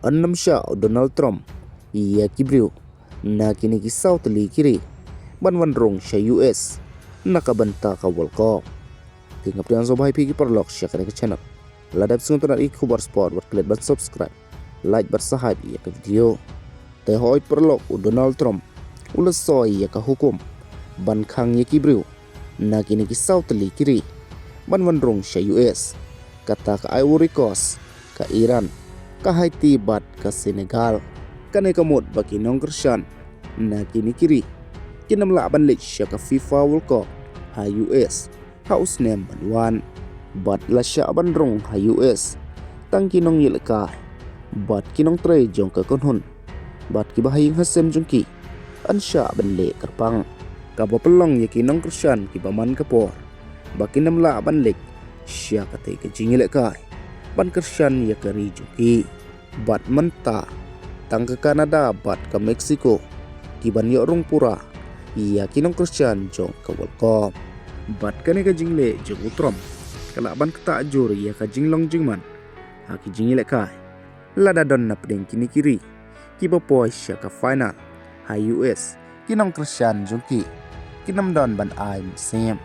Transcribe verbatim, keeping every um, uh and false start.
Yn ym shah u Donald Trump ïa ki briew na kine ki saw tylli ki ri ban wan rung sha U S na ka bynta ka World Cup. Te nga pdiang sngewbha ïa phi ki paralok sha kane ka channel. Lada phi sngewtynnat ïa ki khubor sport, wat klet ban subscribe, like bad subscribe ïa ka video. Te hooid paralok, u Donald Trump u la soi ïa ka hukum ban khang ïa ki briew na kine ki saw tylli ki ri ban wan rung sha U S, kata ka Ivory Coast, ka Iran, ka Haiti bad ka Senegal. Kane ka mut ba ki nongkyrshan na kine ki ri kin ym lah ban leit sha ka FIFA World Cup ha U S ha u snem ban wan. Bad la shah ban rung ha U S tang ki nongïalehkai bad ki nongtrei jong ka kynhun bad kiba ha ïing ha sem jong ki yn shah ban leh kyrpang, kaba pynlong ïa ki nongkyrshan kiba man ka por ba kin ym lah ban leit sha katei ka jingïalehkai ban kyrshan ïa ka ri jong ki. Bad mynta tang ka Canada bad ka Mexico ki ban ïoh rung pura ïa ki nongkyrshan jong ka World Cup. Bad kane ka jingleh jong u Trump ka lah ban ktah jur ïa ka jinglong jingman ha ki jingïalehkai. Lada don na pdeng kine ki ri kiba poi sha ka final ha U S, ki nongkyrshan jong ki kin ym don ban ai mynsiem.